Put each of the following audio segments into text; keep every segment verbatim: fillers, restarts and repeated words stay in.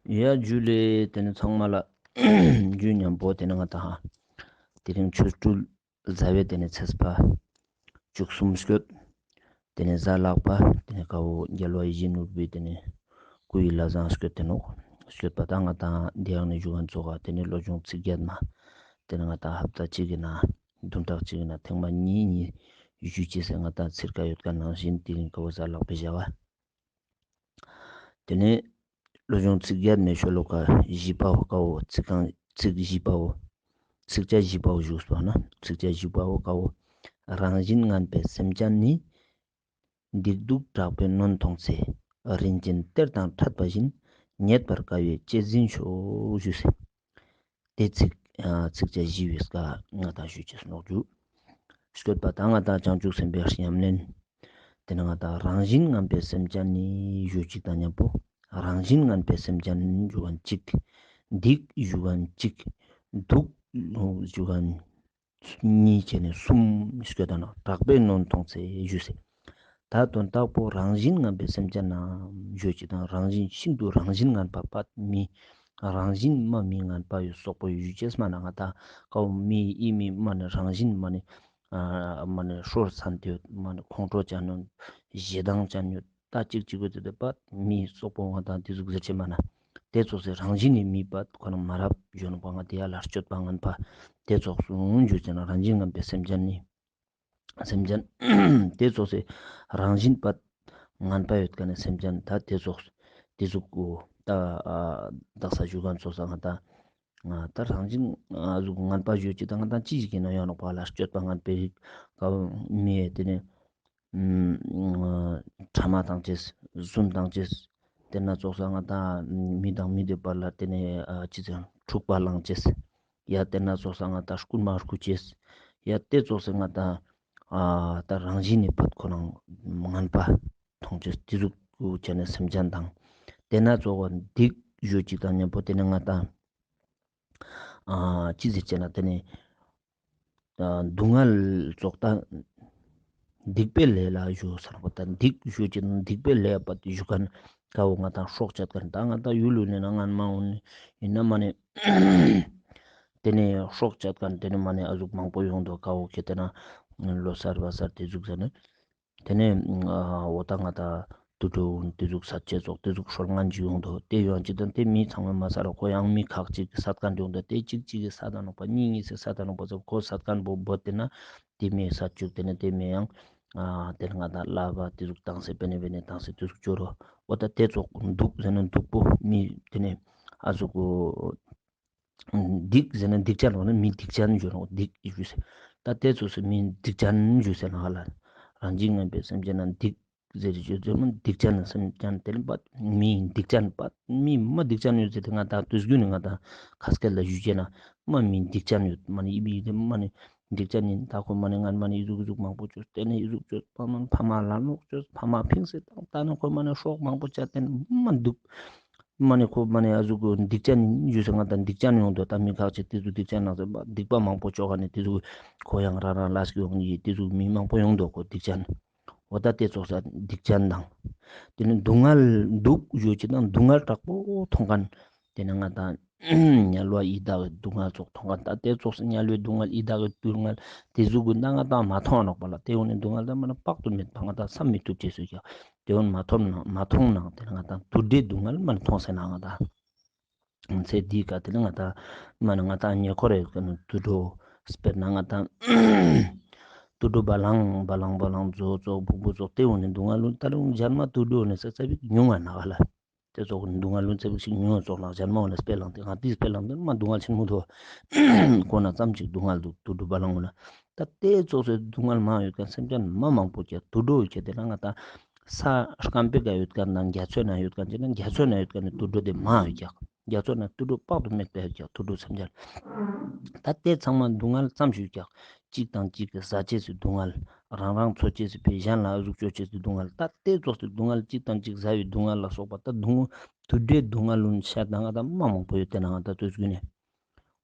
ཡ་ཇུ་ལེ། ཏེ་ནེ་ཚང་མ་ལ་ཇུ་ཉམ་པོ། ཏེ་ནེ་ང་ཏང་དེ་རིང་ཆོ་འཕྲུལ་ཟླ་བའི་ཏེ་ནེ་ཚེས་པ་བཅུ་གསུམ་སྐྱོད། ཏེ་ནེ་གཟའ་ལྷག་པ། ཏེ་ནེ་ཀ་བོ་རྒྱལ་བ་ཡིད་བཞིན་ནོར་བུའི་ཏེ་ནེ་སྐུའི་ལྷ་བཟང་སྐྱོད་དེ་ནོག། སྐྱོད་པ་ད་ང་ཏང་དེ་ཡང་ནེ་ཞུ་མཁན་ཚོགས་ཀ་ཏེ་ནེ་བློ་སྦྱོང་ཚིག་བརྒྱད་མ། ཏེ་ནེ་ང་ཏང་ཧབ་ཏ་གཅིག་གི་ནང་བདུན་ཕྲག་གཅིག་གི་ནང་ཐེངས་མ་གཉིས་གཉིས་ཞུ་ཅེས་སི་ང་ཏང་ཚིར་ཀ་ཡོད་ཀ་ནང་བཞིན་དེ་རིང་ཀ་བོ་གཟའ་ལྷག་པའི་ཞག་པ། ཏེ་ནེ་བློ་སྦྱོང་ཚིག་བརྒྱད་མའི་ཤོ་ལོ་ཀ་བཞི་པ་བོ་ཀ་བོ་ཚིག་རྐང་ཚིག་བཞི་པ་བོ། ཚིགས་བཅད་བཞི་པ་བོ་ཞུས་པ་ན་ཚིགས་བཅད་བཞི་པ་བོ་ཀ་བོ། རང་བཞིན་ངན་པའི་སེམས་ཅན་ནི། སྡིག་སྡུག་དྲག་པོས་གནོན་མཐོང་ཚེ། རིན་ཆེན་གཏེར་དང་འཕྲད་པ་བཞིན། རྙེད་པར་དཀའ་བས་གཅེས་འཛིན་ཤོག་ཞུས་སེ། ཏེ་ཚིག་ཨ་ཚིགས་བཅད་བཞི་བོའི་ཀ་ང་ཏང་ཞུ་ཅེས་ནོག་ཇུ། སྐྱོད་པ་ད་ང་ཏང་བྱང་ཆུབ་སེམས་དཔའི་ཉམས་ལེན། ཏེ་ནེ་ང་ཏང་རང་བཞིན་ངན་པའི་སེམས་ཅན་ནི་ཞུ་ཅེས་དང་ཉམ་པོ། རང་བཞིན་ངན་པའི་སེམས་ཅན་ཞུ་མཁན་གཅིག། སྡིག་ཞུ་མཁན་གཅིག། སྡུག་ཞུ་མཁན་གཉིས་བྱས་ནས་གསུམ་སྐྱོད་ད་ན་དྲག་པོས་གནོན་མཐོང་ཚེ་ཞུས་སེ། ད་དོན་དག་པོ་རང་བཞིན་ངན་པའི་སེམས་ཅན་ནམ་ཞུ་ཅེས་དང་རང་བཞིན་ཤིན་ཏུ་རང་བཞིན་ངན་པ་པ་མི་རང་བཞིན་མ་མི་ངན་པ་ཡོད་སོག་པོ་ཡོད་ཅེས་མ་ན་ང་ཏང་ཀ་བོ་མི་ཨི་མི་མ་ནི་རང་བཞིན་མ་ནི་ཨ་མ་ནི་ཧྲོར་ཚན་ཏེ་ཡོད་མ་ནི་ཁོང་ཁྲོ་ཅན་ཡོད་ཞེ་སྡང་ཅན་ཡོད། ད་ཅིག་ཅིག་གི་དེ་པ་མི་སོག་པོ་ང་ཏང་དེ་ཟུག་ཟེར་ཅེས་མ་ན། དེ་ཙོགས་སེ་རང་བཞིན་ནི་མི་པ་ཁོ་ན་མ་རབ་འཇོན་པ་ང་ཏི་ཡ་ལ་སྤྱོད་པ་ངན་པ་དེ་ཙོགས་སུ་འཇུ་ཅེས་ན་རང་བཞིན་ངན་པའི་སེམས་ཅན་ནི་སེམས་ཅན་དེ་ཙོགས་སེ་རང་བཞིན་པ་ངན་པ་ཡོད་ཀ་ནི་སེམས་ཅན་ད་དེ་ཙོགས་དེ་ཟུག་གུ་ད་དག་ས་ཞུ་མཁན་ཙོགས་ས་ང་ཏང་ད་རང་བཞིན་ཨ་ཟུག་ངན་པ་ཞུ་ཅེས་ད་ང་ཏང་ཅི་ཞིག་གི་ནང་ཡོང་ནོག་པ་ལ་སྤྱོད་པ་ངན་པའི་རིགས་ཀ་མི་ཡ་དེ་ནི་ཕྲ་མ་བཏང་ཅེས་རྫུན་བཏང་ཅེས་དེ་ན་ཙོགས་ས་ང་ཏང་མི་དང་མི་དེ་བར་ལ་དེ་ནི་ཨ་ཅི་ཟེར་འཁྲུག་པ་བསླང་ཅེས་ཡ་དེ་ན་ཙོགས་ས་ང་ཏང་རྐུན་མ་རྐུ་ཅེས་ཡ་དེ་ཙོགས་ས་ང་ཏང་ཨ་ད་རང་བཞིན་ནི་ཕད་ཁོ་རང་ངན་པ་མཐོང་ཅེས་དེ་ཟུག་གུ་བྱས་ནས་སེམས་ཅན་དང་དེ་ན་ཙོགས་པ་སྡིག་ཞུ་ཅེས་དང་ཉམ་པོ་དེ་ནི་ང་ཏང་ཨ་ཅི་ཟེར་ཅེས་ན་དེ་ནི་ཨ་སྡུག་བསྔལ་ཙོགས་ད་སྡིག་པའི་ལས་ལ་ཞུ་ས་ནོག་པ། ད་སྡིག་ཞུ་ཅེས་སྡིག་པའི་ལས་པ་ཞུ་མཁན་ཀ་བོ་ང་ཏང་སྲོག་བཅད་མཁན་ད་ང་ཏང་ཡུལ་ལུ་ནི་ན་ངན་མ་འོང་ཡིན་ན་མ་ནི་དེ་ནི་སྲོག་བཅད་མཁན་དེ་ནི་མ་ནི་ཨ་ཟུག་མང་པོ་ཡོང་དོ་ཀ་བོ་ཁེ་ཏེ་ན་ལོ་གསར་བ་གསར་དེ་ཟུག་ཟེར་ནི། དེ་ནས་འོ་ད་ང་ད་དུད་འགྲོ་དེ་ཟུག་སད་ཅེས་ཙོགས་དེ་ཟུག་སྲོལ་ངན་ཅིག་ཡོང་དོ། དེ་ཡོང་ཅེས་དང་དེ་མི་ཚང་མ་མ་སད་ར་ཁོ་ཡང་མི་ཁག་ཅིག་གི་སད་མཁན་ཡོང་དོ། དེ་གཅིག་གཅིག་གི་སད་ད་ནོག་པ་གཉིས་གཉིས་སི་སད་ད་ནོག་པ་ཙོགས་ཁོ་སད་མཁན་པོ་བོ་དེ་ན་དེ་མི་སད་ཅུག་དེ་ནས་དེ་མི་ཡང་དེ་ང་ད་ལབ་པ་དེ་ཟུག་བཏང་སེ་པེ་ནེ་པེ་ནེ་བཏང་སེ་དེ་ཟུག་ཅོ་རོ། འོ་ད་དེ་ཙོགས་འདུག་ཟེར་ན་འདུག་པོ་མི་དེ་ནས་ཨ་ཟུག་གོ། སྡིག་ཟེར་ན་སྡིག་ཅན་འོ་ན་མི་སྡིག་ཅན་ཞུ་ནོག་སྡིག་ཞུ་ཟེར། ད་དེ་ཙོགས་སི་མི་སྡིག་ཅན་ཞུ་ཟེར་ན་ཧ་ལ། རང་བཞིན་ངན་པའི་སེམས་ཅན་ན་སྡིག་ཟེར་ཞུ་ཟེར་མ་སྡིག་ཅན་ན་སེམས་ཅན་དེ་ལ་པ་མི་སྡིག་ཅན་པ་མི་མ་སྡིག་ཅན་ཡོད་ཟེར་ཏེ་ང་ད་དུས་རྒྱུན་ནི་ང་ད་ཁ་སྐད་ལ་ཞུ་ཅེས་ན་མ་མི་སྡིག་ཅན་ཡོད་མ་ནི་ཡི་བི་དེ་མ་ནི་སྡིག་ཅན་ཡིན། ད་ཁོ་མ་ནི་ངན་མ་ནི་ཡི་ཟུག་ཟུག་མང་པོ་བཅོས་དེ་ནི་ཡི་ཟུག་བཅོས་ཕ་མ་ཕ་མ་ལ་ནོག་བཅོས་ཕ་མ་ཕིང་སེ་བཏང་ད་ནི་ཁོ་མ་ནི་སྲོག་མང་པོ་བཅད་དེ་ནི་མ་འདུག་མ་ནི་ཁོ་མ་ནི་ཨ་ཟུག་གི་སྡིག་ཅན་ཡིན་ཞུ་ཟེར་ང་ད་སྡིག་ཅན་ཡོང་དོ། ད་མི་ཁག་ཅིག་དེ་ཟུག་སྡིག་ཅན་ནང་ཟེར་བ་སྡིག་པ་མང་པོ་ཅོ་ག་ནི་དེ་ཟུག་ཁོ་ཡང་རང་རང་ལས་ཀྱི་ཡོང་ཡི་དེ་ཟུག་མི་མང་པོ་ཡོང་དོ་ཁོ་སྡིག་ཅན། འོ་ད་དེ་ཙོགས་ས་སྡིག་ཅན་དང་། དེ་ནི་སྡུག་བསྔལ་འདུག་ཞུ་ཅེས་དང་སྡུག་བསྔལ་དྲག་པོ་མཐོང་མཁན། དེ་ནི་ང་ད་དམྱལ་བ་ཡི་དྭགས་སྡུག་བསྔལ་ཙོགས་མཐོང་མཁན། ད་དེ་ཙོགས་ས་དམྱལ་བའི་སྡུག་བསྔལ་ཡི་དྭགས་སྡུག་བསྔལ་དེ་ཟུག་གི་ད་ང་ད་མ་མཐོང་ནོག་པ་ལ། དེ་འོ་ནི་སྡུག་བསྔལ་ད་མ་ན་དཔག་ཏུ་མེད་པ་ང་ད་བསམ་མི་ཐུབ་ཅེས་སུ་ཀྱང་། དེ་འོ་མ་མཐོང་ན་མ་མཐོང་ན་དེ་ང་ད་དུད་འགྲོའི་སྡུག་བསྔལ་མ་ན་མཐོང་ཟེར་ན་ང་ད། ཚེ་འདིའི་ཀ་དེ་ལ་ང་ད་མ་ན་ང་ད་ཉེ་འཁོར་ཡོད་ཀ་ན་དུད་འགྲོ་དཔེར་ན་ང་ད་དུད་འགྲོ་བ་ལང་བ་ལང་བ་ལང་མཛོ་ཙོགས་བུ་བུ་ཙོགས་དེ་འོ་ནི་སྡུག་བསྔལ་ལུ་ད་རུང་གཞན་མ་དུད་འགྲོ་ནི་ས་ཚ་བིག་ཉུང་བ་ན་ག་ལ། དེ་ཙོགས་སྡུག་བསྔལ་ལུ་ཚ་བིག་ཞིག་ཉུང་བ་ཙོགས་ལ་གཞན་མ་འོ་ན་དཔེ་ལང་དེ་ང་དེའི་དཔེ་ལང་དེ་མ་སྡུག་བསྔལ་ཆེན་མོ་དོ། ཁོ་ན་ཙམ་ཅིག་སྡུག་བསྔལ་འདུག་དུད་འགྲོ་བ་ལང་འོ་ན། ད་དེ་ཙོགས་སི་སྡུག་བསྔལ་མང་ཡོད་ཀ་སེམས་ཅན་མ་མང་པོ་ཀྱག་དུད་འགྲོ་ཡོད་ཀྱག་དེ་ལ་ང་ད་ས་སྐམ་པའི་ཀ་ཡོད་ཀ་ན་རྒྱ་མཚོའི་ན་ཡོད་ཀ་ཅེ་ན་རྒྱ་མཚོའི་ན་ཡོད་ཀ་ནི་དུད་འགྲོ་དེ་མང་ཡོད་ཀྱག་རྒྱ་མཚོ་ན་དུད་འགྲོ་དཔག་ཏུ་མེད་པ་ཡོད་ཀྱག་དུད་འགྲོ་སེམས་ཅན། ད་དེ་ཚང་མ་སྡུག་བསྔལ་ཙམ་ཞིག་ཀྱག་གཅིག་དང་གཅིག་གི་ཟ་ཅེས་སི་སྡུག་བསྔལ། རང་རང་འཚོ་ཅེས་སི་ཕི་གཞན་ལ་ཨ་ཟུག་ཅོ་ཅེས་སི་སྡུག་བསྔལ། ད་དེ་ཙོགས་སི་སྡུག་བསྔལ་གཅིག་དང་གཅིག་ཟ་བའི་སྡུག་བསྔལ་ལ་སོགས་པ་ད་སྡུག་དུད་འགྲོའི་སྡུག་བསྔལ་ལུན་ཤ་ད་ང་ད་མ་མང་པོ་ཡོད་དེ་ན་ང་ད་དུས་རྒྱུན་ནས།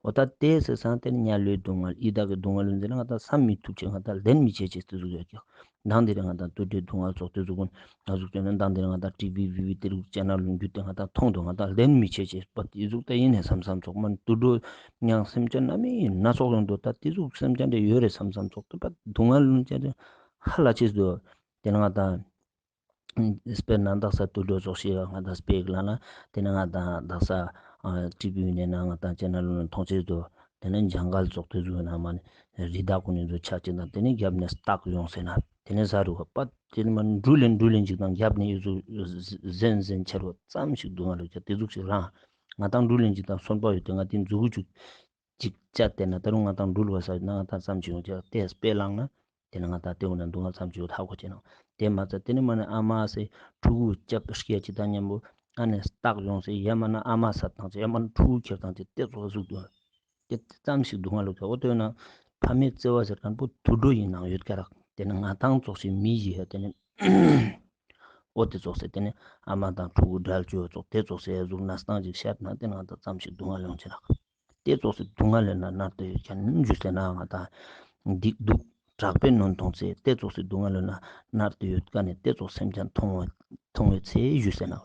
འོ་ད་དེ་ཟེར་སང་དེ་ནི་དམྱལ་བའི་སྡུག་བསྔལ་ཡི་དྭགས་ཀྱི་སྡུག་བསྔལ་ལུན་ཟེར་ན་ང་ད་བསམ་མི་ཐུབ་ཅེས་ང་ད་ལྡན་མི་ཆེ་ཅེས་དེ་ཟུག་ཡོད་ཀྱག། མདང་དེ་རིང་ང་ད་དུད་འགྲོའི་སྡུག་བསྔལ་ཙོགས་དེ་ཟུག་གུན་ང་ཟུག་ཅོས་ན་མདང་དེ་རིང་ང་ད་ཊི་བི་བི་བི་དེ་རིགས་ཅེ་ནལ་ལུན་རྒྱུད་དེ་ང་ད་མཐོང་དུ་ང་ད་ལྡན་མི་ཆེ་ཅེས་པ་དེ་ཟུག་ད་ཡིན་ནས་བསམ་བསམ་ཙོགས་མ་ནི་དུད་འགྲོ་ཡང་སེམས་ཅན་སྣ་མིན་སྣ་ཚོགས་ཡོང་དུ་ད་དེ་ཟུག་སེམས་ཅན་དེ་ཡོད་རེད་བསམ་བསམ་ཙོགས་དེ་པ་སྡུག་བསྔལ་ལུན་ཅེས་དེ་ཧ་ལ་ཆེས་དུ་དེ་ནི་ང་ད་དཔེར་ན་དག་ས་དུད་འགྲོ་ཙོགས་ཤིག་ང་དང་སྤེ་ར་ལ་ན་དེ་ནི་ང་དང་དག་ས་ཊི་བི་ནས་ན་ང་དང་ཅེ་ནལ་ལུན་མཐོང་ཅེས་དུ་དེ་ནི་ཇང་གལ་ཙོགས་དེ་ཟུག་ན་མ་ནི་རི་དྭགས་ཀུན་ནི་ཟུག་ཆ་ཅེས་དང་དེ་ནི་རྒྱབ་ནས་སྟག་ཡོང་ཟེར་ན་དེ་ནི་ཟ་རུ་ག་པ་དེ་ནི་མ་ནི་འགྲུལ་ལེན་འགྲུལ་ལེན་ཅིག་དང་རྒྱབ་ནས་ཡོད་ཟུག་གཟན་གཟན་ཆེ་རུ་ཙམ་ཞིག་སྡུག་བསྔལ་ལུ་ཀྱང་དེ་ཟུག་ཞིག་རང་ང་དང་འགྲུལ་ལེན་ཅིག་དང་གསོན་པོ་ཡོད་དེ་ང་དེ་མཛུ་གུ་ཅིག་ཅིག་བཅད་དེ་ན་ད་རུང་ང་དང་འགྲུལ་བ་ས་ན་ང་དང་ཙམ་ཅིག་ཡོང་ཅེས་དེ་སྤེ་ར་ལངས་ན་དེ་ནི་ང་དང་དེ་འོ་ན་སྡུག་བསྔལ་ཙམ་ཅིག་ཡོད་ཧ་གོ་ཅེས་ན་དེ་མ་ཚད་དེ་ནི་མ་ནི་ཨ་མ་སེ་ཕྲུ་གུ་སྐྱབས་སྐྱེ་ཅིག་དང་མཉམ་པོ་ཨ་ནི་སྟག་ཡོང་སེ་ཡ་མ་ན་ཨ་མ་ས་དང་ཅིག་ཡ་མ་ན་ཕྲུ་གུ་ཁྱེར་དང་ཅིག་དེ་ཙོགས་ཟུག་དུ་དེ་ཙམ་ཞིག་སྡུག་བསྔལ་ལུ་ཀྱང་འོ་དེ་འོ་ན་ཕ་མའི་བརྩེ་བ་ཟེར་མཁན་པོ་དུད་འགྲོ་ཡི་ནང་ཡོད་ཀྱག་རག། དེ་ནི་ང་དང་ཙོགས་ཤིག་མི་ཡི་ཧ་དེ་ནི་འོ་དེ་ཙོགས་སེ་དེ་ནི་ཨ་མ་དང་ཕྲུ་གུ་འབྲལ་ཅེས་ཙོགས་དེ་ཙོགས་སེ་ཟུག་ན་སྟངས་ཅིག་ཤད་ན་དེ་ནི་ང་དང་ཙམ་ཞིག་སྡུག་བསྔལ་ཡོང་ཅེས་རག། དེ་ཙོགས་སེ་སྡུག་བསྔལ་ལས་ན་མནར་ཏེ་ཡོད་ཀྱག་ནི་ཞུས་ཟེར་ན་ང་དང་སྡིག་སྡུག་དྲག་པོས་ནོན་མཐོང་ཚེ་དེ་ཙོགས་སེ་སྡུག་བསྔལ་ལས་ན་མནར་ཏེ་ཡོད་ཀ་ནས་དེ་ཙོགས་སེམས་ཅན་མཐོང་བའི་ཚེ་ཞུས་ཟེར་ན།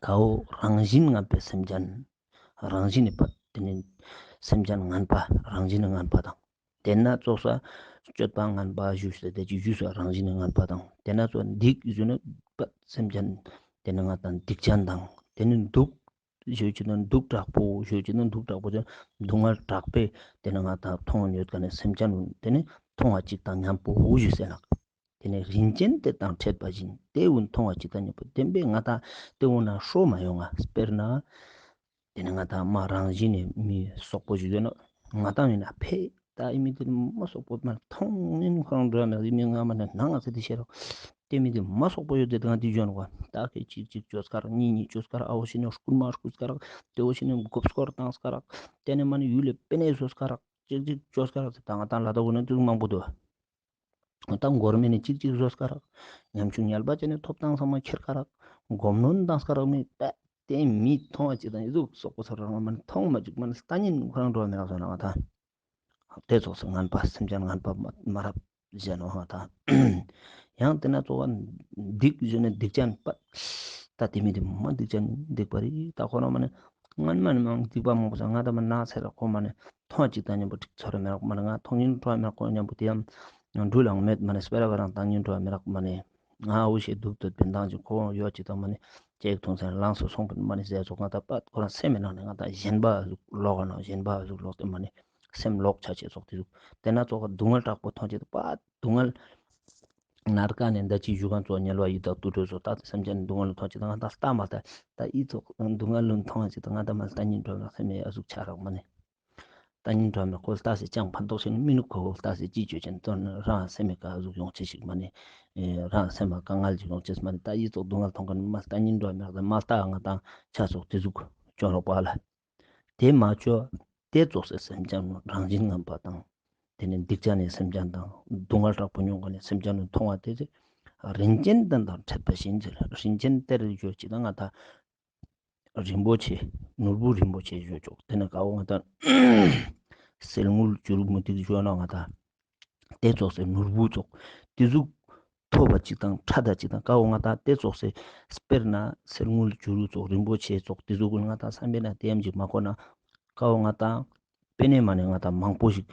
ཀ་བོ་རང་བཞིན་ངན་པའི་སེམས་ཅན། རང་བཞིན་ནི་པ་དེ་ནི་སེམས་ཅན་ངན་པ་རང་བཞིན་ནི་ངན་པ་དང་། དེ་ན་ཙོགས་ས་སྤྱོད་པ་ངན་པ་ཞུས་ཏེ་དེ་ཅི་ཞུས་ས་རང་བཞིན་ནི་ངན་པ་དང་དེ་ན་ཙོགས་སྡིག་ཞུས་ནི་པ་སེམས་ཅན་དེ་ནི་ང་དང་སྡིག་ཅན་དང་དེ་ནི་སྡུག་ཞུ་ཅེས་ན་སྡུག་དྲག་པོ་ཞུ་ཅེས་ན་སྡུག་དྲག་པོ་ཅན་སྡུག་བསྔལ་དྲག་པོས་དེ་ནི་ང་དང་མཐོང་ཡོད་ཀ་ནས་སེམས་ཅན་དེ་ནི་མཐོང་བ་ཅིག་དང་མཉམ་པོ་ཞུས་ཟེར་ན། དེ་ནས་རིན་ཆེན་གཏེར་དང་འཕྲད་པ་བཞིན་དེ་འུན་མཐོང་བ་ཅིག་དང་མཉམ་པོ་བདེན་པས་ང་དང་དེ་འུན་ན་ཧྲོ་མ་ཡོང་ང་། དཔེར་ན་དེ་ནས་ང་དང་མ་རང་བཞིན་ནས་མི་སོག་པོ་ཞིག་ཡོད་ན་ང་དང་ཡིན་ན་ཕེ་ད་ཨི་མི་དེ་མ་སོག་པོ་མ་མཐོང་ཉིན་ཁོ་རང་འགྲོ་ཡ་མེད་ཨི་མི་ང་མ་ནས་ནང་ང་ཟེར་དེ་ཤེས་རོགས་དེ་མི་དེ་མ་སོག་པོ་ཡོད་དེ་དང་དེ་ཞོན་རོགས་ད་ཁེ་ཅིག་ཅིག་ཅོས་ཀ་རག་གཉིས་གཉིས་ཅོས་ཀ་རག་ཨ་བོ་ཞིག་ནས་རྐུན་མ་རྐུས་ཀ་རག་དེ་བོ་ཞིག་ནས་མགོ་སྐོར་བཏང་ཀ་རག་དེ་ནས་མ་ནས་ཡུལ་ལས་པེ་ནས་བཟོས་ཀ་རག་ཅིག་ཅིག་ཅོས་ཀ་རག་ཟེར་ད་ང་དང་ལ་དྭགས་འོ་ན་དེ་མང་པོ་འདུག་ད་མགོ་རྨེ་ནས་ཅིག་ཅིག་བཟོས་ཀ་རག། ཉམ་ཆུང་ཉལ་པ་ཅན་ནས་ཐོབ་ཐང་ཚང་མ་ཁྱེར་ཀ་རག། སྒོམ་ནོན་བཏང་ཀ་རག་མི་པད་དེ་མི་མཐོང་བ་ཅིག་དང་ཡི་ཟུག་སོག་པོ་ཚོར་རང་མ་ནི་མཐོང་མ་ཅིག་མ་ནི་ལྟ་ཉིན་ཁོ་རང་འགྲོ་མི་རག་སོང་ན་ང་དང་། དེ་ཙོགས་སུ་ངན་པ་སེམས་ཅན་ངན་པ་མ་མ་རབ་གཞན་འོ་ང་དང་། ཡང་དེ་ན་ཙོགས་སྡིག་ཞུ་ནས་སྡིག་ཅན་པ། ད་དེ་མི་དེ་མ་སྡིག་ཅན་སྡིག་པ་རེད་ད་ཁོ་རང་མ་ནི། ང་མ་ནི་མང་སྡིག་པ་མང་པོ་ས་ང་ད་མ་ན་ཚེ་ར་ཁོ་མ་ནི་མཐོང་ཅིག་དང་མཉམ་པོ་ཁྲིག་ཚོར་མི་རག་མ་ནི་ང་མཐོང་ཉིན་འགྲོ་མི་རག་ཁོ་མཉམ་པོ་དེ་ཡང་འགྲུལ་ལང་མེད་མ་ནི་སྤེ་ར་བ་རང་བཏང་ཉིན་འགྲོ་མི་རག་མ་ནི་ང་འུ་ཤེས་སྡུག་ཏུ་བེན་དང་ཅིག་ཁོ་ཡོད་ཅིག་དང་མ་ནི་ཅེག་ཐུང་ཚན་ལངས་སུ་སོང་པ་མ་ནི་ཟས་ཚོགས་ང་ད་པ་ཁོ་རང་སེམས་མི་ནང་ནས་ང་ད་ཞེན་པ་ལོག་ག་ན་ཞེན་པ་ཟུག་ལོག་སྟེ་མ་ནི་སེམས་ལོག་ཆ་ཆེ་ཚོགས་དེ་ཟུག་དེ་ན་ཙོགས་སྡུག་བསྔལ་དྲག་པོ་མཐོང་ཅིག་པ་སྡུག་བསྔལ། ནར་ཀ་ནས་འདའ་ཅིག་ཞུ་གང་ཙོགས་དམྱལ་བ་ཡི་དྭགས་དུད་འགྲོ་ཚོ་ད་སེམས་ཅན་སྡུག་བསྔལ་མཐོང་ཅིག་ད་ང་ད་ལྟ་མ་ལྟ་ད་ཨི་ཙོགས་སྡུག་བསྔལ་ལུན་མཐོང་ཅིག་ད་ང་ད་མ་ལྟ་ཉིན་འགྲོ་ན་སེམས་མེད་ཨ་ཟུག་ཆ་རག་མ་ནི། ལྟ་ཉིན་འགྲོ་མེད་ཁོ་ལྟ་སེ་ཅང་ཕན་ཐོགས་ཤིག་ནི་མི་ནུག་ཁོ་ལྟ་སེ་ཅི་བཅོས་ཅན་དོན་རང་སེམས་མེད་ཀ་ཨ་ཟུག་ཡོང་ཅེས་ཤིག་མ་ནི། རང་སེམས་མ་དཀའ་ངལ་ཅིག་ཡོང་ཅེས་མ་ནི་ད་ཨི་ཙོགས་སྡུག་བསྔལ་མཐོང་ག་ནི་མ་ལྟ་ཉིན་འགྲོ་མེད་ད་མ་ལྟ་ང་ད་ཆ་ཙོགས་དེ་ཟུག་ཅོ་རོགས་པ་ལ། དེ་མ་བཅོ། དེ་ཙོགས་སེ་སེམས་ཅན་རང་བཞིན་ངན་པ་དང་། དེ་ནི་སྡིག་ཅན་ནི་སེམས་ཅན་དང་སྡུག་བསྔལ་དྲག་པོ་མྱོང་ག་ནས་སེམས་ཅན་ལུ་མཐོང་བ་དེ་ཚེ། རིན་ཆེན་གཏེར་དང་འཕྲད་པ་བཞིན་ཟེར་རིན་ཆེན་གཏེར་ཞོ་ཅིག་དང་ང་ད། རིན་པོ་ཆེ་ནོར་བུ་རིན་པོ་ཆེ་ཞོ་ཅོག་དེ་ནི་ཀ་བོ་ང་ད། གསེར་དངུལ་བྱུ་རུ་མུ་ཏིག་ཞོ་ན་ང་ད། དེ་ཙོགས་སེ་ནོར་བུ་ཙོགས་དེ་ཟུག་ཐོབ་པ་ཅིག་དང་ཕྲད་ད་ཅིག་དང་ཀ་བོ་ང་ད་དེ་ཙོགས་སེ་སྤེར་ན་གསེར་དངུལ་བྱུ་རུ་ཙོགས་རིན་པོ་ཆེ་ཙོགས་དེ་ཟུག་ང་ད་བསམ་པས་ན་དེ་ཡམ་ཅིག་མ་ཁོ་ན་ཀ་བོ་ང་ད་པེ་ནེ་མ་ནེ་ང་ད་མང་པོ་ཞིག་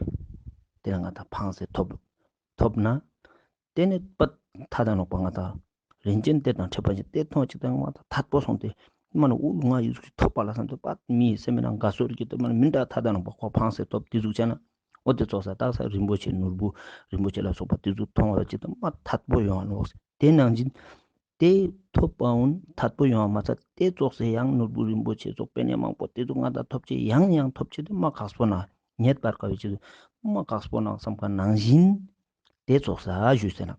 དེ་ལ་ང་ད་ཕངས་སེ་ཐོབ་ཐོབ་ན་དེ་ནི་པད་ཐ་ད་ནོག་པ་ང་ད་རིན་ཆེན་གཏེར་དང་འཕྲད་པ་ཅིག་དེ་མཐོང་ཅིག་དང་ང་ད་ཐད་པོ་སོང་སྟེ་མ་ནི་འུ་ང་ཡི་ཟུག་ཐོབ་པ་ལ་བསམ་སྟེ་པད་མི་སེམས་མེད་ན་དགའ་ཚོར་གྱི་དེ་མ་ནི་མི་འདྲ་ཐ་ད་ནོག་པ་ཁོ་ཕངས་སེ་ཐོབ་དེ་ཟུག་བྱས་ན། འོ་དེ་ཙོགས་ས་དག་ས་རིན་པོ་ཆེ་ནོར་བུ་རིན་པོ་ཆེ་ལ་སོགས་པ་དེ་ཚོ་མཐོང་བ་ཅིག་དང་མ་ཐད་པོ་ཡོང་བ་ནོག། དེ་ནང་བཞིན་དེ་ཐོབ་པའང་ཐད་པོ་ཡོང་བ་མ་ཚད་དེ་ཙོགས་སེ་ཡང་ནོར་བུ་རིན་པོ་ཆེ་ཙོགས་པེ་ནེ་མང་པོ་དེ་ཚོ་ང་ད་ཐོབ་ཅེས་ཡང་ཡང་ཐོབ་ཅེས་དེ་མ་ཁག་པོ་ན་རྙེད་པར་དཀའ་བའི་ཆེད་དུ་མ་ཁག་པོ་ན་བསམ་ཁ་ནང་བཞིན་དེ་ཙོགས་ས་ཞུས་ཟེར་ན།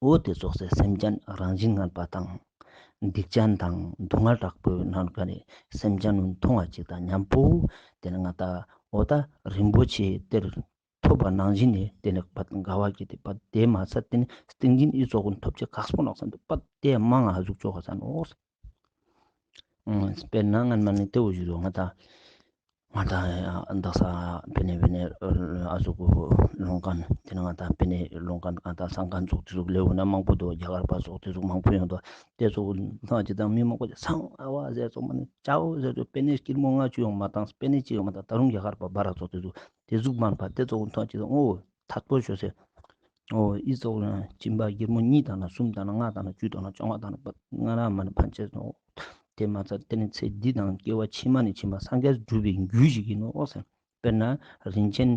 འོ་དེ་ཙོགས་སེ་སེམས་ཅན་རང་བཞིན་ངན་པ་དང་། སྡིག་ཅན་དང་སྡུག་བསྔལ་དྲག་པོའི་ནང་ག་ནས་སེམས་ཅན་ནི་མཐོང་བ་ཅིག་དང་མཉམ་པོ་དེ་ནི་ང་ད་འོ་ད་རིན་པོ་ཆེ་གཏེར་ཐོབ་པ་ནང་བཞིན་ནི་དེ་ནི་པད་དགའ་བ་སྐྱེས་ཏེ་པད་དེ་མ་ཚད་དེ་ནི་སྟེང་གིན་ཨི་ཙོགས་ཀུན་ཐོབ་ཅེས་ཁག་པོ་ནོག་བསམ་སྟེ་པད་དེ་མང་ང་ཟུག་ཅོག་ག་ས་ནོག། དཔེར་ན་ང་མ་ནི་དེ་བོ་ཞུ་རོགས་ང་ད། ང་དང་དག་ས་པེ་ནེ་པེ་ནེ་ཨ་ཟུག་གུ་ལོང་ཁན་ཏེ་ནེ་ང་དང་པེ་ནེ་ལོང་ཁན་ང་དང་སང་ཁན་ཙོགས་ཏེ་ཟུག་ལེའུ་ན་མང་པོ་དུག། རྒྱ་གར་པ་ཙོགས་ཏེ་ཟུག་མང་པོ་ཡོང་དུག། ཏེ་ཙོགས་ཐོང་ཅིག་དང་མི་མང་པོ་ཅིག་སང་ཨ་བ་ཟེར་ཙོགས་མ་ནེ་ཅའོ་ཟེར་ཙོགས་པེ་ནེ་སྐྱིར་མོ་ལྔ་བཅུ་ཡང་མ་ཏང་། པེ་ནེ་ཅིག་ཡང་མ་ཏང་། ད་རུང་རྒྱ་གར་པ་བ་ར་ཙོགས་ཏེ་ཟུག་ཏེ་ཟུག་མན་པ་ཏེ་ཙོགས་ཐོང་ཅིག་དང་ཨོ་ཐད་པོ་ཅོས་སེ། ཨོ་ཨི་ཙོགས་ན་སྦྱིན་པ་སྒྱུར་མོ་གཉིས་དང་ན་གསུམ་དང་ན་ལྔ་དང་ན་བཅུ་དང་ན་བཅོ་ལྔ་དང་ན་ལྔ་ར་མ་ནེ་ཕན་ཆད་ནོག། ཏེ་མ་ཚད་ཏེ་ནེ་ཚེ་འདི་དང་སྐྱེ་བ་ཕྱི་མ་ནེ་ཕྱི་མ་སངས་རྒྱས་སྒྲུབ་པའི་རྒྱུ་ཞིག་ཨིན་ནོག་ཟེར། དཔེར་ན་རིན་ཆེན་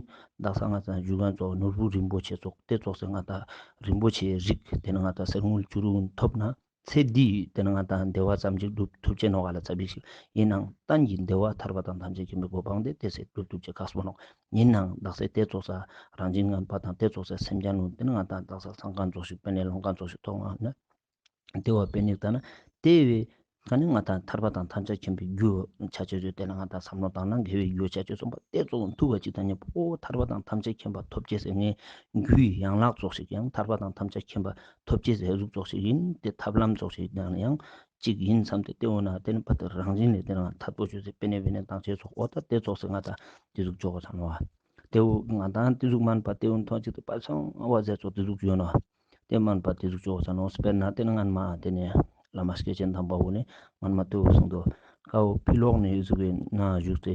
དག་ས་ང་དང་ཞུ་ཁན་ཙོགས་ནོར་བུ་རིན་པོ་ཆེ་ཙོགས་ཏེ་ཙོགས་སེ་ང་དང་རིན་པོ་ཆེའི་རིགས་ཏེ་ནེ་ང་དང་གསེར་དངུལ་བྱུ་རུ་ཐོབ་ན། ཚེ་འདིའི་ཏེ་ནེ་ང་དང་བདེ་བ་ཙམ་ཅིག་སྒྲུབ་ཐུབ་ཅེས་ནོག་ག་ལ་ཚ་བིག་ཞིག་ཨིན་ནའང་གཏན་གྱི་བདེ་བ་ཐར་པ་དང་ཐམས་ཅད་མཁྱེན་པའི་གོ་འཕང་ཏེ་ཏེ་སེ་སྒྲུབ་ཐུབ་ཅེས་ཁག་པོ་ནོག། ཨིན་ནའང་དག་ས་ཏེ་ཙོགས་སེ་རང་བཞིན་ངན་པ་དང་ཏེ་ཙོགས་སེ་སེམས་ཅན་ནོ་ཏེ་ནེ་ང་དང་དག་ས་སང་ཁན་ཙོགས་ཤིག་པེ་ནེ་ལོང་ཁན་ཙོགས་ཤིག་ཐོང་ང་ན། ཏེ་བོ་པེ་ནེ་ལྟ་ན་ཏེ་བས་ཀ་ནེ་ང་དང་ཐར་པ་དང་ཐམས་ཅད་མཁྱེན་པའི་རྒྱུ་ཆ་ཅེས་ཏེ་ནེ་ང་དང་བསམ་བློ་བཏང་ན་དགེ་བའི་རྒྱུ་ཆ་ཅེས་སོང་པ་ཏེ་ཙོགས་ཐུག་པ་ཅིག་དང་ཉམ་པོ་ཨོ་ཐར་པ་དང་ཐམས་ཅད་མཁྱེན་པ་ཐོབ་ཅེས་སེ་ངའི་རྒྱུའི་ཡན་ལག་ཙོགས་ཤིག་ཡང་ཐར་པ་དང་ཐམས་ཅད་མཁྱེན་པ་ཐོབ་ཅེས་སེ་ཨ་ཟུག་ཙོགས་ཤིག་ཨིན། ཏེ་ཐབས་ལམ་ཙོགས་ཤིག་དང་ཡང་ཅིག་ཨིན་བསམ་སྟེ་ཏེ་འོ་ན་ཏེ་ནེ་པ་ཏེ་རང་བཞིན་ལས་ཏེ་ནེ་ཐད་པོ་ཅོས་སེ་པེ་ནེ་པེ་ནེ་བཏང་ཅེས་ཙོགས་ཨོ་ད་ཏེ་ཙོགས་སེ་ང་དང་ཏེ་ཟུག་ཅོ་གོས་ས་ནོག། ཏེ་འོ་ང་དང་ཏེ་ཟུག་མན་པ་ཏེ་འོ་ཐོང་ཅིག་ཏེ་པ་སང་ཨ་བ་ཟེར་ཙོགས་ཏེ་ཟུག་ཅོ་ནོག། ཏེ་མན་པ་ཏེ་ཟུག་ཅོ་གོས་ས་ནོག། དཔེར་ན་ཏེ་ནེ་སྔན་མ་ཏེ་ནེ་བླ་མ་སྐྱེས་ཆེན་དམ་པ་བོ་ནི་སྔན་མ་ཏེ་འོ་གསུངས་དུག། ཀ་བོ་ཕི་ལོག་ནེ་ཨི་ཟུག་གི་ནང་བཞུགས་ཏེ་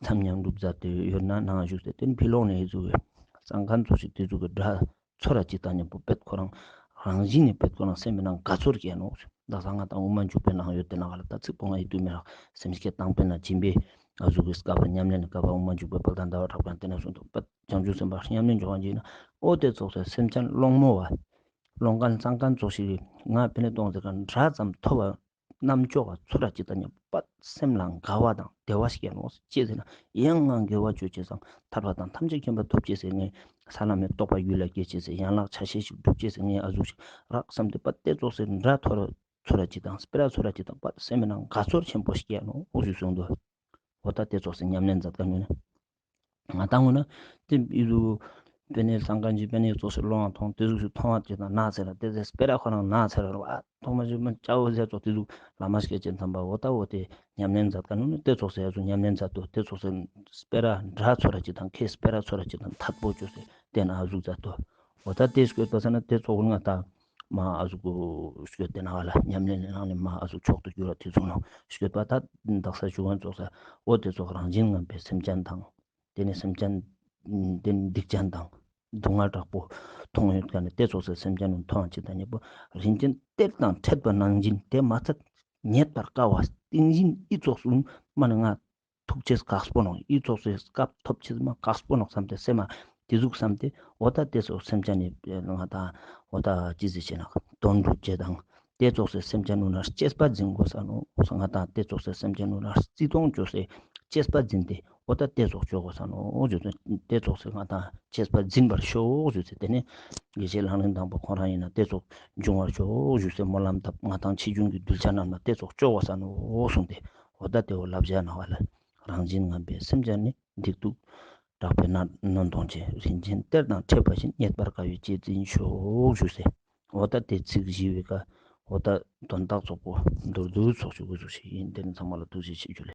མཚམས་མཉམ་སྒྲུབ་མཛད་དེ་ཡོད་ན་ནང་བཞུགས་ཏེ་ཏེ་ནེ་ཕི་ལོག་ནེ་ཨི་ཟུག་གི་སང་ཁན་ཙོགས་ཤིག་ཏེ་ཟུག་གི་དགྲ་ཚོར་ར་ཅིག་དང་ཉམ་པོ་པད་ཁོ་རང་རང་བཞིན་ནེ་པད་ཁོ་རང་སེམས་ནང་དགའ་ཚོར་སྐྱེ་ནོག། དག་ས་ང་དང་དབུ་མ་འཇུག་པའི་ནང་ཡོད་ཏེ་ནང་ལ་ད་ཚིག་པོ་ང་ཡིད་དུ་མི་རག། སེམས་བསྐྱེད་དང་པོ་ན་སྦྱིན་པའི་ཨ་ཟུག་གི་སྐབས་ཉམས་ལེན་སྐབས་དབུ་མ་འཇུག་པའི་དཔལ་ལྡན་ཟླ་བ་གྲགས་པའི་ཏེ་ནེ་གསུངས་དུག། པད་བྱང་ཆུབ་སེམས་དཔའ་ཉམས་ལེན་འཇོག་པ་ཅིག་ན་ཨོ་ཏེ་ཙོགས་སེ་སེམས་ཅན་སློང་མོ་བ་ལོང་ཁན་སང་ཁན་ཙོགས་ཤིག་ང་པེ་ནེ་གཏོང་ཟེར་ཁན་དགྲ་ཙམ་ཐོབ་པ་རྣམ་ཅོག་ག་ཚོར་ར་ཅིག་དང་ཉམ་པོ་སེམས་ལ་དགའ་བ་དང་བདེ་བ་སྐྱེ་ནོག། ཅི་ཟེར་ན་ཡང་ང་དགེ་བ་ཅོ་ཅེས་སང་ཐར་པ་དང་ཐམས་ཅད་མཁྱེན་པ་ཐོབ་ཅེས་སེ་ངས་ས་ལམ་མི་རྟོགས་པ་རྒྱུད་ལ་སྐྱེ་ཅེས་སེ་ཡན་ལག་ཆ་ཤས་ཤིག་སྒྲུབ་ཅེས་སེ་ངས་ཨ་ཟུག་ཞིག་རག་བསམ་སྟེ་པ་ཏེ་ཙོགས་སེ་དགྲ་ཐོར་ཚོར་ར་ཅིག་དང་སྤེ་ར་ཚོར་ར་ཅིག་དང་པ་སེམས་ནང་དགའ་ཚོར་ཆེན་པོ་སྐྱེ་ནོག་ཨོ་ཞུ་གསུངས་དུག། འོ་ད་ཏེ་ཙོགས་སེ་ཉམས་ལེན་མཛད་ཁན་ནི་ང་དང་འོ་ན་ཏེ་ཨི་ཟུག་པེ་ནེ་སང་ཁན་ཅིག་པེ་ནེ་ཙོགས་སེ་ལོང་ཐོང་ཏེ་ཟུག་ཞིག་ཐོང་བ་ཅིག་དང་ན་ཚེ་ར་ཏེ་ཟེར་སྤེ་ར་ཁོ་རང་ན་ཚེ་ར་ར་བ་ཐོང་མ་ཞིག་མ་ཅའོ་ཟེར་ཙོགས་ཏེ་ཟུག་བླ་མ་སྐྱེས་ཆེན་དམ་པ་འོ་ད་འོ་ཏེ་ཉམས་ལེན་མཛད་ཁན་ནི་ཏེ་ཙོགས་སེ་ཨ་ཟུག་ཉམས་ལེན་མཛད་དུག། ཏེ་ཙོགས་སེ་སྤེ་ར་དགྲ་ཚོར་ར་ཅིག་དང་ཁེ་སྤེ་ར་ཚོར་ར་ཅིག་དང་ཐད་པོ་ཅོས་སེ་ཏེ་ནེ་ཨ་ཟུག་མཛད་དུག། འོ་ད་ཏེ་སྐྱོད་པ་ས་ན་ཏེ་ཙོགས་ང་དང་མ་ཨ་ཟུག་སྐྱོད་ཏེ་ན་བ་ལ་ཉམས་ལེན་ནང་ནེ་མ་ཨ་ཟུག་མཆོག་ཏུ་གྱུར་བ་ཏེ་ཙོགས་ནོག་སྐྱོད་པ་ད་དག་ས་ཞུ་ཁན་ཙོགས་སེ་འོ་ཏེ་ཙོགས་རང་བཞིན་ངན་པའི་སེམས་ཅན་དང་ཏེ་ནེ་སེམས་ཅན་ཏེ་ནེ་སྡིག་ཅན་དང་སྡུག་བསྔལ་དྲག་པོ་ཐོང་ཡོད་ཁན་ནི་ཏེ་ཙོགས་སེ་སེམས་ཅན་ནི་ཐོང་ཅིག་དང་ཉམ་པོ་རིན་ཆེན་གཏེར་དང་འཕྲད་པ་ནང་བཞིན་ཏེ་མ་ཚད་རྙེད་པར་དཀའ་བ་ཏིང་འཛིན་ཨི་ཙོགས་སུ་མ་ནེ་ང་ཐུག་ཅེས་ཁག་པོ་ནོག། ཨི་ཙོགས་སེ་སྐབས་ཐོབ་ཅེས་མ་ཁག་པོ་ནོག་བསམ་སྟེ་སེམས་མ་ཏེ་ཟུག་བསམ་སྟེ་འོ་ད་ཏེ་ཙོགས་སེམས་ཅན་ནི་ང་དང་འོ་ད་ཅི་ཟེར་ཅེ་ན་དོན་སྒྲུབ་ཅེས་དང་ཏེ་ཙོགས་སེ་སེམས་ཅན་ནུ་ན་གཅེས་པ་འཛིན་གོས་ས་ནོག། ང་དང་ཏེ་ཙོགས་སེ་སེམས་ཅན་ནུ་ན་བརྩི་མཐོང་ཅོས་སེ་གཅེས་པ་འཛིན་ཏེ་འོ་ད་ཏེ་ཙོགས་ཅོ་གོས་ས་ནོག་ཞུ་ཏེ་ཏེ་ཙོགས་སེ་ང་དང་གཅེས་པ་འཛིན་པར་ཤོག་ཞུ་ཏེ་ཏེ་ནེ་དགེ་བཤེས་ལག་ལེན་དང་པོ་ཁོང་རང་ཨིན་ན་ཏེ་ཙོགས་འབྱུང་བར་ཤོག་ཞུ་སེ་སྨོན་ལམ་བཏབ། ང་དང་ཕྱི་འབྱུང་གི་གདུལ་བྱ་རྣམས་ལ་ཏེ་ཙོགས་ཅོ་གོས་ས་ནོག་གསུངས་ཏེ་འོ་ད་ཏེ་བོ་བསླབ་བྱ་ནང་བ་ལ། རང་བཞིན་ངན་པའི་སེམས་ཅན་ནི། སྡིག་སྡུག་དྲག་པོས་ནོན་ཐོང་ཅེས། རིན་ཆེན་གཏེར་དང་འཕྲད་པ་བཞིན། རྙེད་པར་དཀའ་བའི་གཅེས་འཛིན་ཤོག་ཞུ་སེ། འོ་ད་ཏེ་ཚིག་བཞི་བོའི་ཀ་འོ་ད་དོན་དག་ཙོགས་པོ་མདོར་བསྡུས་ཙོགས་ཅིག་གུ་ཙོགས་ཤིག་ཨིན། ཏེ་ནེ་ཚང་མ་ལ་ཐུགས་རྗེ་ཆེ་ཞུ་ལེ།